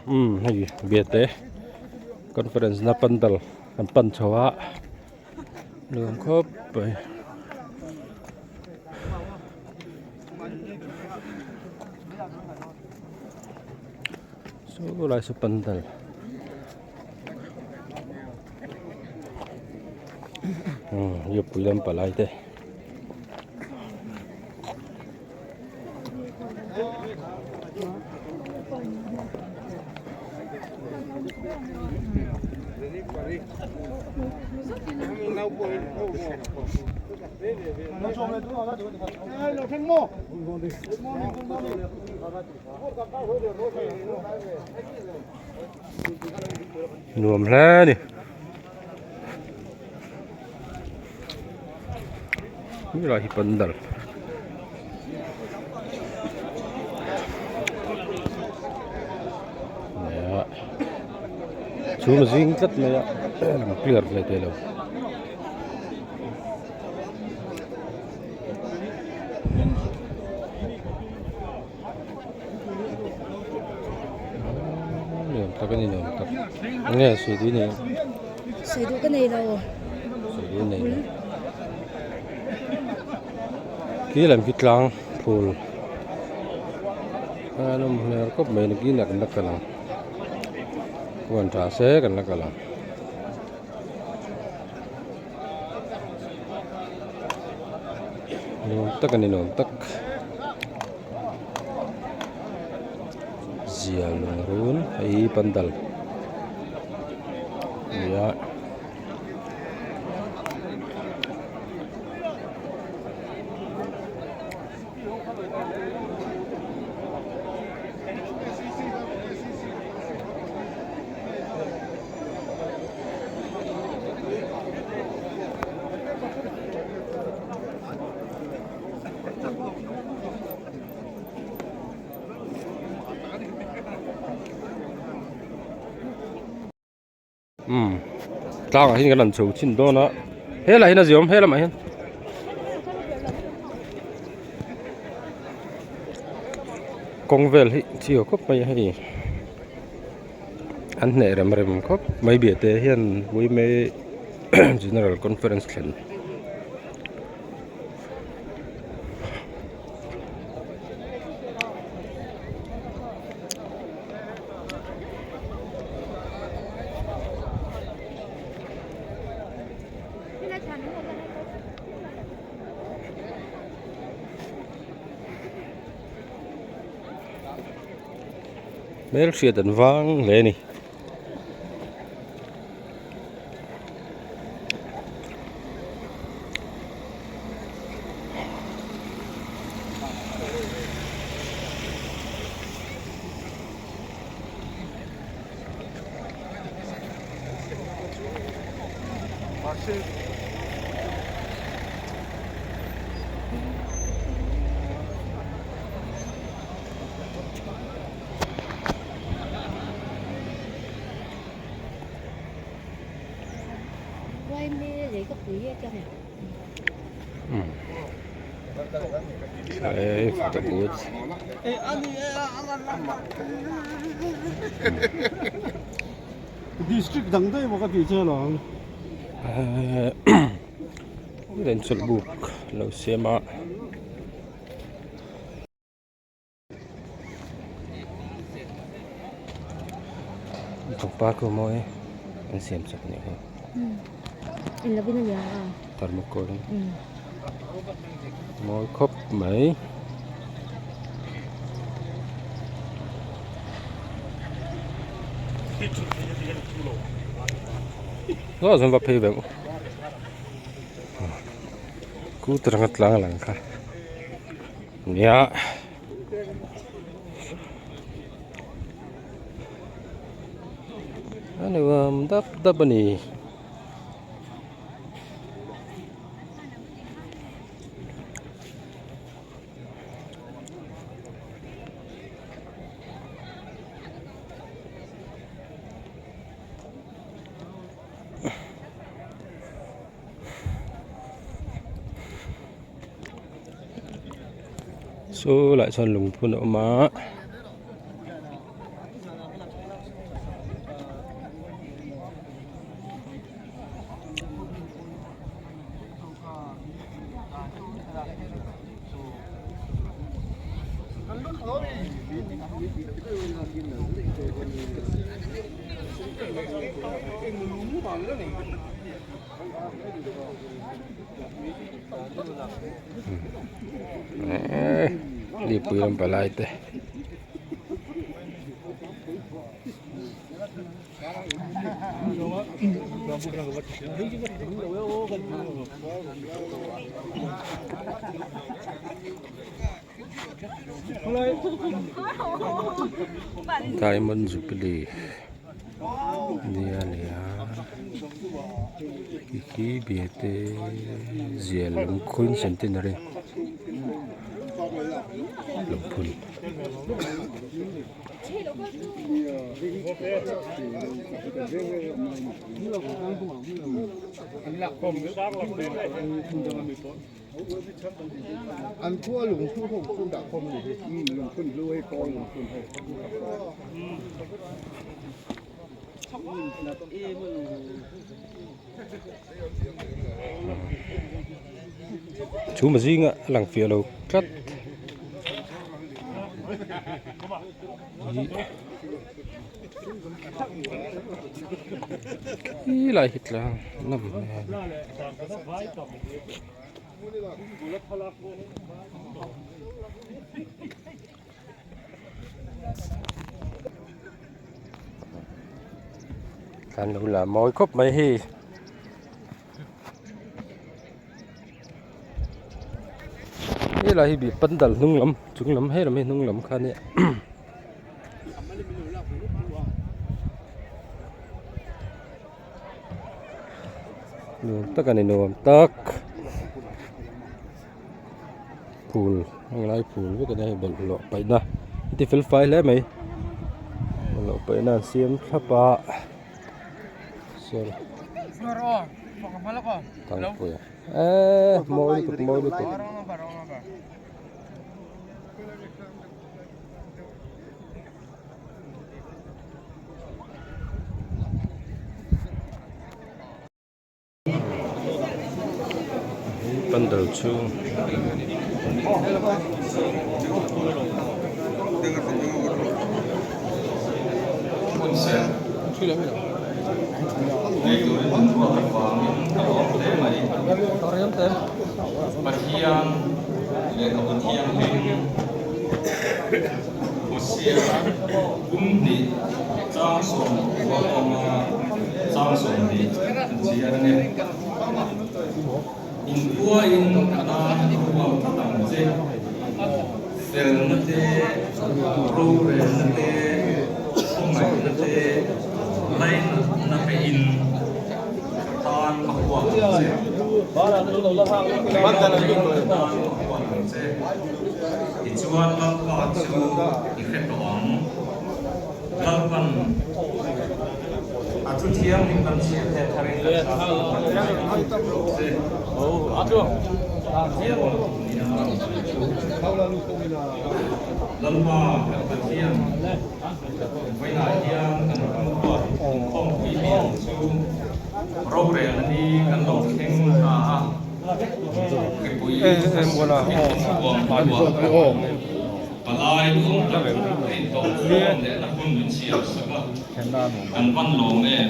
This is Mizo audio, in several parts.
Umm hei biate conference na pandal kan pan chho a nuam khawp mai. Saw lai saw pandal. Umm Yupui lam palai te. Nuam hle a ni. Helai hi pandal nia chhum a zing tlat mai a lang clear hle thei lo. Nuam tak a ni nuam tak enge sawi duh i nei sawi duh ka nei lo sawi duh i nei lo khi lam khi tlang phul a nawm hmel khawp mai nakin ah kan la kal ang huan tha se kan la kal ang. Nuam tak a ni nuam tak zia lungrun hei hi pandal a ni a. Umm tlangah hian kan han chho chhin dawn a helaiah hian a ziawm he lamah hian. Kawng vel hi chhiau khawp mai a hei. An hneh rem rem khawp mai biate hian Uime General Conference thlen Hmelhriat an vang hle a ni. District dang daih maw ka tih che lo ang. Lenchawlh buk lo siam a. Pangpar khu mawi an siam chak anih hi thermocol in mawi khawp mai. Zaw zawng va phei ve ang u scooter anga tlang a lang kha. Nia a nuam dap dap a ni. Saw laiah chuan lungphun a awm a. Eee lipui lam palai te. Diamond Jubilee nia a ni a khi khi biate zial lungkhun centenary lungphun. Chhum a zinga a lang fiah lo tlat khi lai hi tlang lam Thlan lo la mawi khawp mai hei helai hi bih pandal hnung lam chung lam he lam hi hnung lam kha ania nuam tak a ni nuam tak phul heng lai phul vek a nia hei bawlhhlawh paihna an ti fel fai hle mai bawlhhlawh paihna an siam thlap a thangpuia eee mawi lutuk mawi lutuk. Pandal chu Tichuan Lalpa chu i hre tawh ang. Lalpan a thu thianghlim kan chhiat he tharin kan chah che. Lalpa kan Pathian vawiinah hian kan hnua inkhawmpui lian chu rorelna ni kan lo thleng ta a. Mipui Palai duhawm tak a intawh khawm lehna hun min siam sak a, kan van lawm em?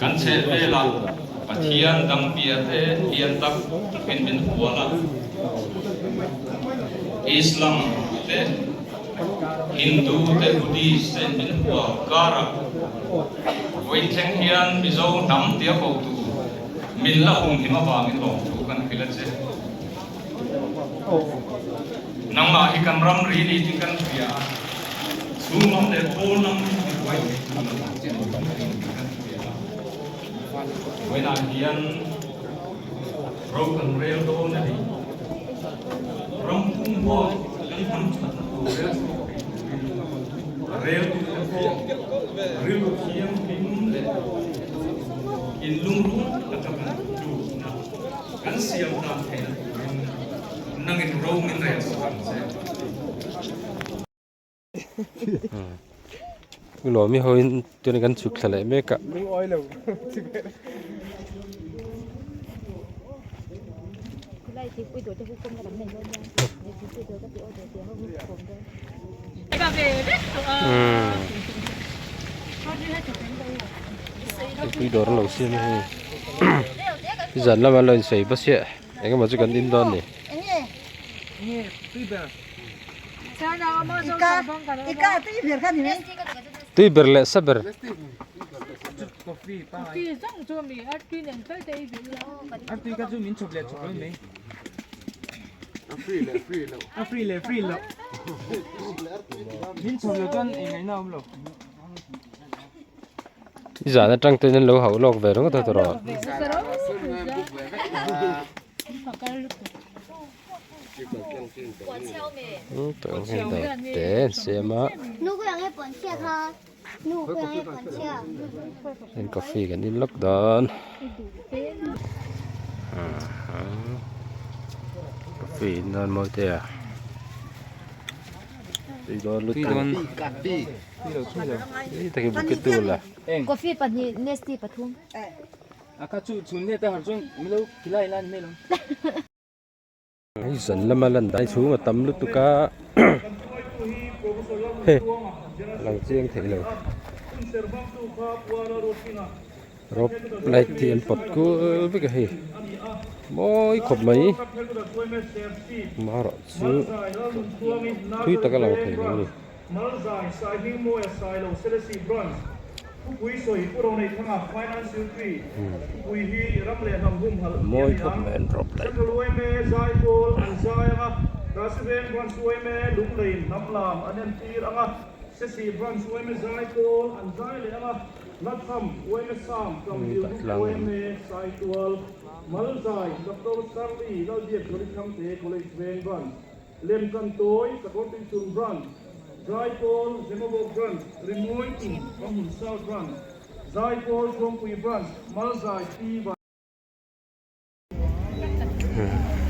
Kan chheh velah Pathian dang bia te lian tak takin min hual a, Islam te, Hindu te, Buddhist te min hual karah vawiin thleng hian Mizo hnam tia kotu min la humhim avangin lawmthu kan hrilh a che. Nangmah hi kan ram ri ni tih kan hria a, chhung lam leh pawn lam hi buai thei tu lo tih kan hria a. Vawiinah hian ro kan rel dawn a ni. Ram pum huam kan hman thatna tur rel chhuak thei turin rel tute pawh rilru thianghlim leh inlungrual taka kan tlukna Kan siam tan theihna turin nangin ro min rel sak ang che. Lawmi hoin tuna kan chhuk thla leh mek a. Thingpui dawr an lo siam a hei zan lamah an lo insawi va chiah eng emaw chu kan in dawn a ni. Tui ber leh sa ber. I zan atang ten an lo hauh lawk ve ringawt a tawrh. Te an siam a. Heng coffee kan in lawk dawn. Coffee in dawn mawi te a. Tui dawn lutuk. Tui takin bukit tu la. Coffee pahnih nestea pathum. Hei zan lama lan dai chhung a tam lutuk a hei a lang chiang thei lo rope light hi an pawt kual vek a hei mawi khawp mai marawh chu thui tak a lang thei lo a ni. Malzai, Saihmingmawia Sailo Selesih Branch, Thupui sawi Pu Roneihthanga Finance Secretary, Thupui hi ram leh hnam humhalh tih a ni ang. Central yma Zaipawl an zai anga, Rahsiveng Branch yma Lungleiin hnam lam an entir anga, Sesih Branch yma Zaipawl an zai leh anga, Latham yma Sam Kamliu yma Saitual, Malzai, Doctor Sarli Lalbiak Jolithangte College Veng Branch. Lemkantawi, Sakawrtuichhun Branch, Zaipawl, Zemabawk Branch, Rimawi Tum, Ramhun South Branch, Zaipawl, Thuampui Branch, Malzai, Pi Van.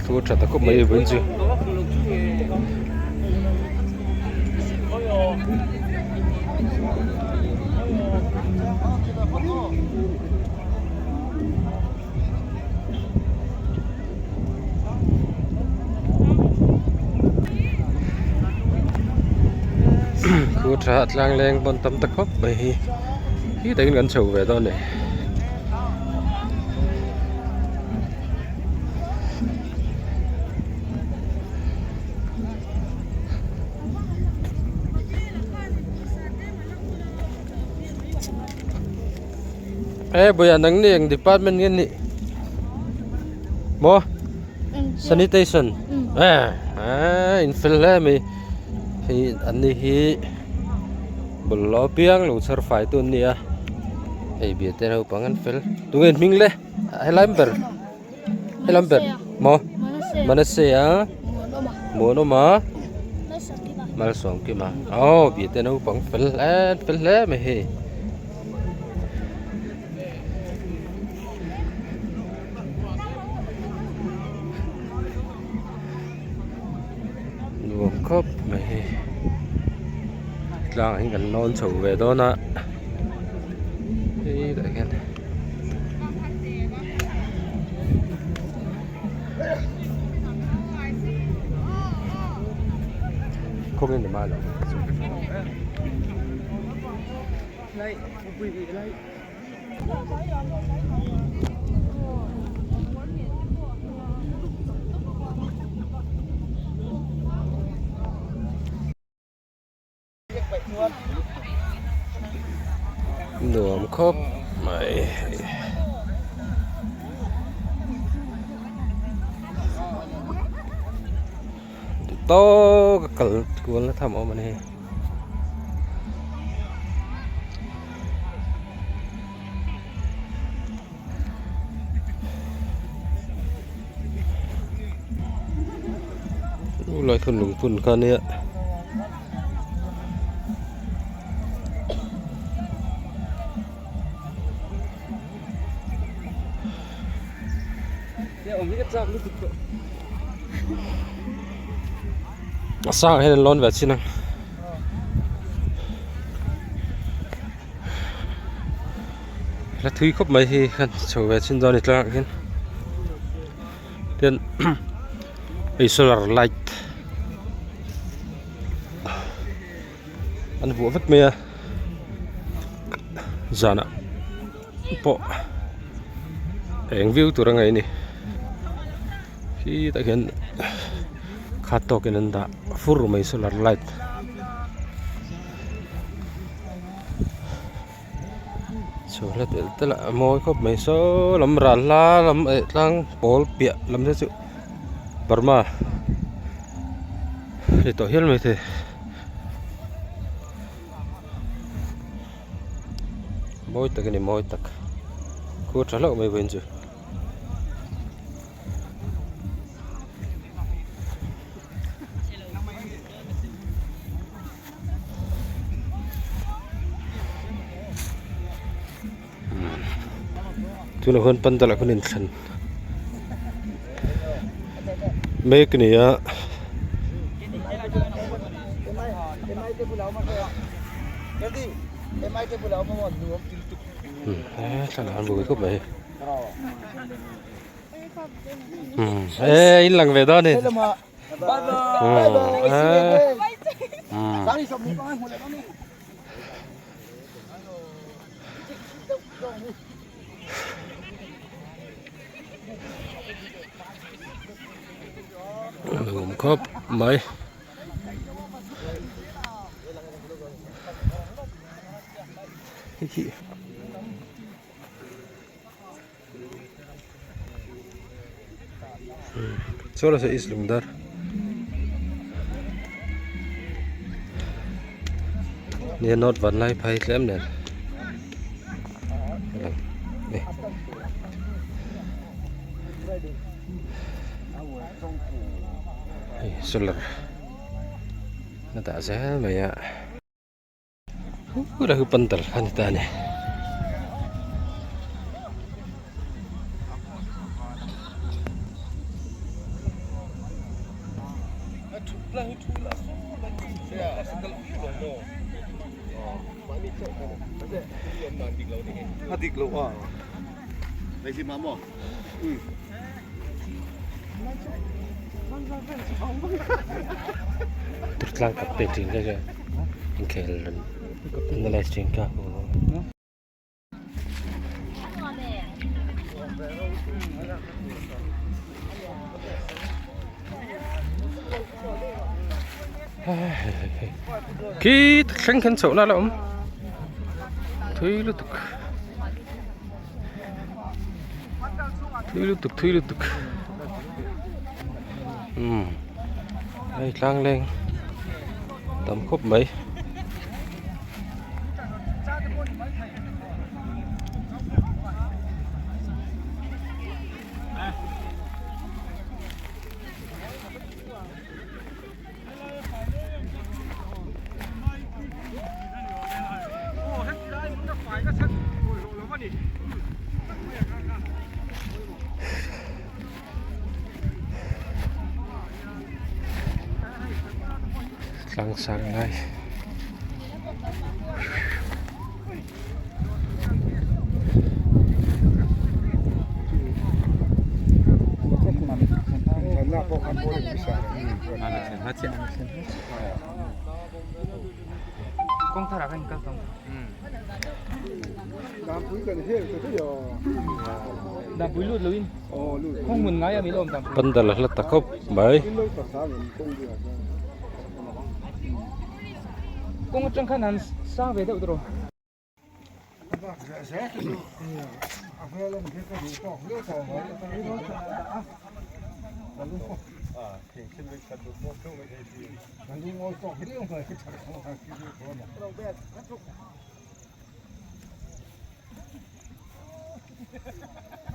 Thu tha tak khawp mai vawiin chu. Khu tha tlang leng pawn tam ta khawp mai hi khi takin kan chho ve dawn a ni. E buia nang ni eng department nge nih maw sanitation e in fel hle mai hei an ni hi bawlhhlawh apiang lo chhar fai tu an ni a hei biate naupang an fel tunge an hming le helai ber helam ber maw manase a muanawma malsawmkima aw biate naupang fel hle fel hle mai hei. Nuam khawp mai hei tlang ah hian kan lawn chho ve dawn a hei tah hian. Nuam khawp mai tawk a kal kual na tham a awm a ni. Lai khan lungphun kha ania a sangah hian an lawn ve chin ang. La thui khawp mai hi khan chho ve chin dawn a ni tlangah khian tin hei solar light an vuah vek mai a. Zanah pawh eng viau tur a ngaih a ni khitah khian khat tawkin an dah fur mai solar light. Chho hla telh telh a mawi khawp mai saw lam ral hla lam eh tlang pawl piah lam te chu Burma ni tawh hial mai thei. Mawi tak a ni mawi tak khur tha hlauh mai vawiin chu. Tunah khuan pandal ah khuan inthlan mek a ni a. Thlalak an buai khawp mai. E in lang ve dawn a ni. Nuam khawp mai. Chuan a is lungdar nia note van lai phai tlem nen a lang a ni. Hei solar a dah zel mai a. Hu la hu pandal kha ni ta a ni. Durtlang kap pe thin ka inkhel analyse thin ka Khi thleng khan chhoh na la awm thui lutuk thui lutuk thui lutuk umm hei tlang leng tam khawp mai. Tlang sang lai. Pandal a hla ta khawp mai.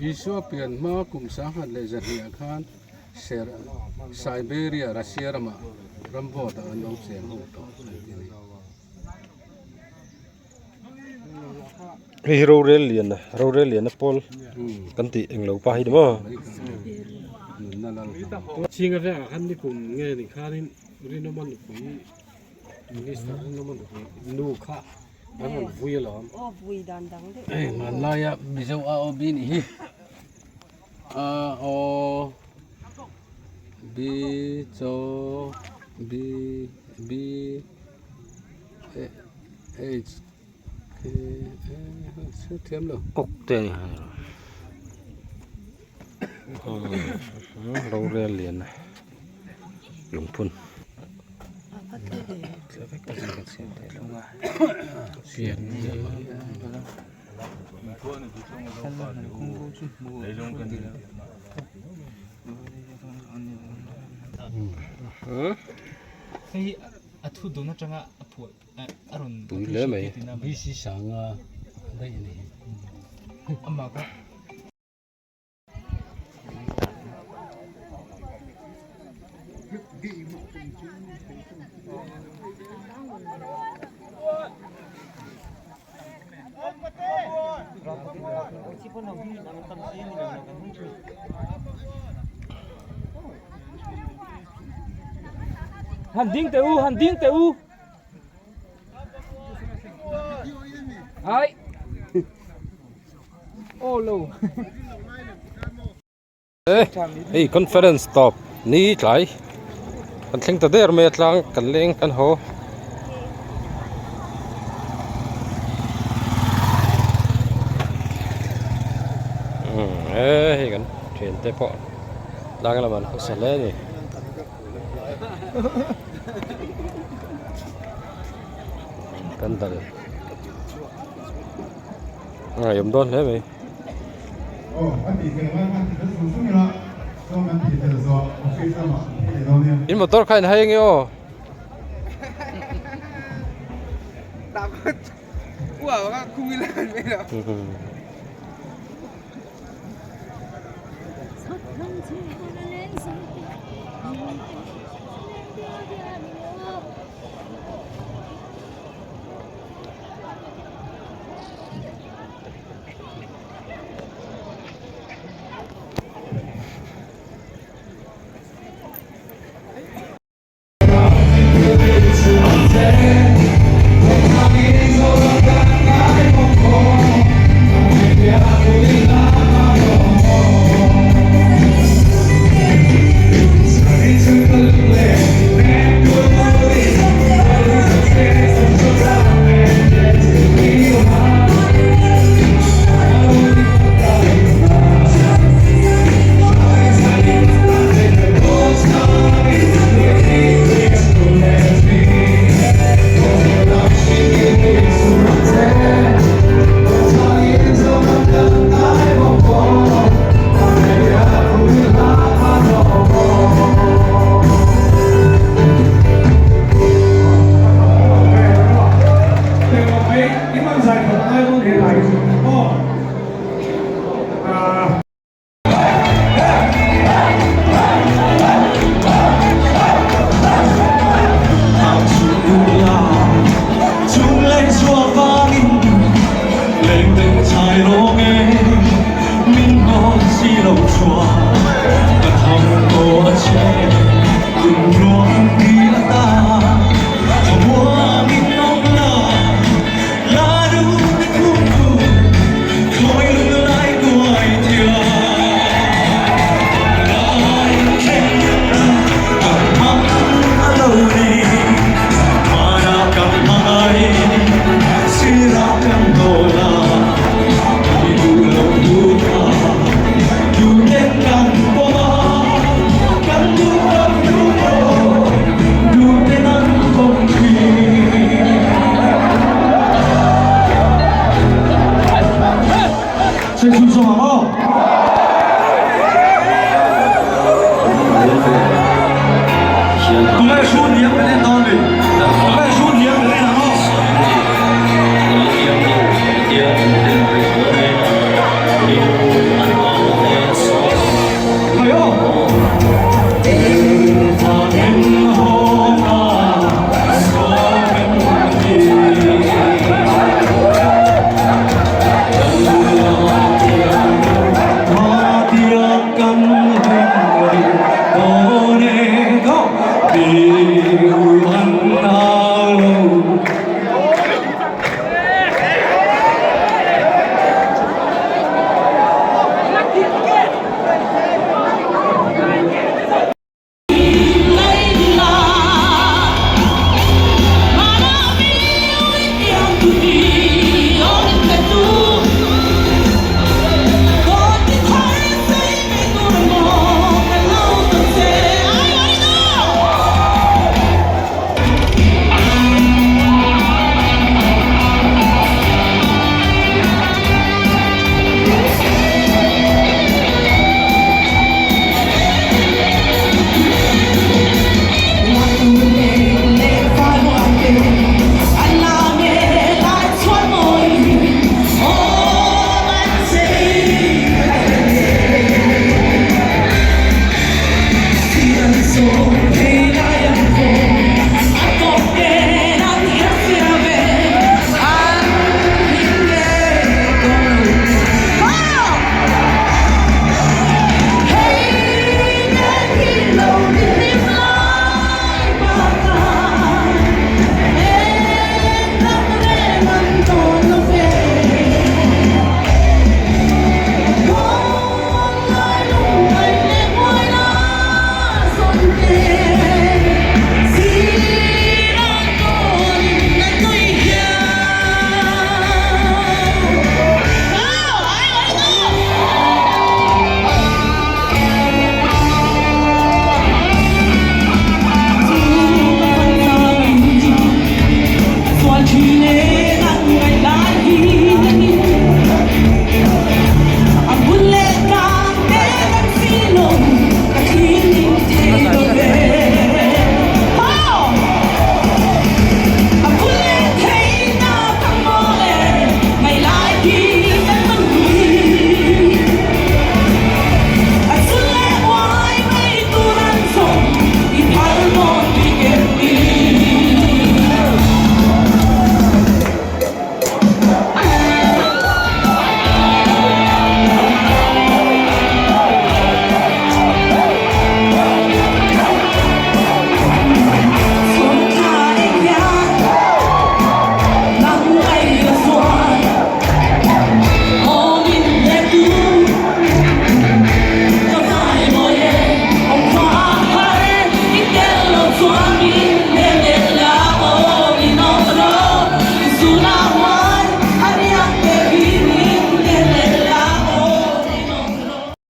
Isua pian hma kum sanghat leh zahnih ah khan Siberia, Russia ramah ramvawt ah an lo cheng ho tawh an ti a ni. Hei hi rorel lian rorel liana pawl kan tih englo pa hi ni maw. Chhinga vekah khan nikum nge ni khanin Rinawma nupui Minister Rinawma nupui nu kha an rawn vui alawm. Aw vui dan dang deuh. Hei hmanlaia Mizo A O B nih hi A O B chaw B B H. Awk te a ni rorel lian lungphun. A thu dawn atanga a phuah a rawn Pui hle mai. BC sanga daih a ni. Amah kha. Han ding teh u, han ding teh u. Ai. Oh lo. Hei conference tawp ni tlai kan thleng ta der mai a tlang kan leng kan haw. He hei kan thian te pawh tlang lamah an hausa hle a ni. Kan dal a ngaihawm dawn hle mai. In motor kha in hai ange aw.